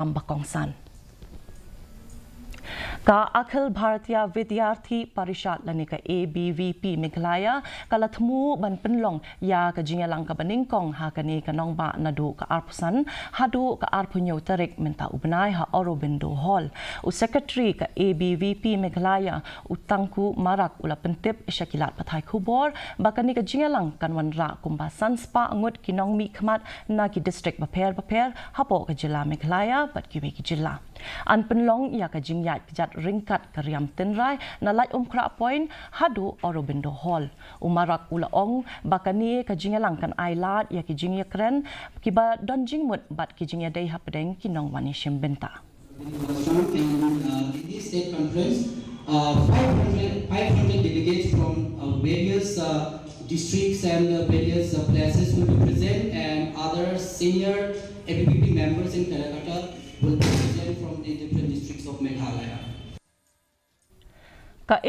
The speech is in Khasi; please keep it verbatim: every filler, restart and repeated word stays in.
kam ba kongsan. Ka Akhil Bharatiya Vidyarthi Parishad lane ka A B V P Meghalaya ka la thmu ban pynlong ïa ka jingïalang kaba nyngkong ha kane ka nongbah naduh ka arphew san haduh ka arphew hynñiew tarik mynta u bnai ha Aurobindo Hall. U Secretary ka A B V P Meghalaya u Tangku Marak u la pyntip sha ki lad pathai khubor ba kane ka jingïalang kan wanrah kumba san spah ngut ki nongmihkhmat na ki district bapher bapher hapoh ka jylla Meghalaya bad kiwei ki jylla. Yn pynlong ïa ka jingïaid kjat ryngkat ka Riam Tynrai na Laitumkhrah Point haduh Aurobindo Hall. U Marak u la ong ba kane ka jingïalang kan ai lad ïa ki jingïakren kiba don jingmut bad ki jingïadei hapdeng ki nongwan ïashim bynta. And, uh, in this state conference, uh, five hundred, five hundred delegates from, uh, various, uh, districts and, uh, various, uh, places will be present, and other senior A B V P members in Karnataka will be present from the different districts of Meghalaya. Ka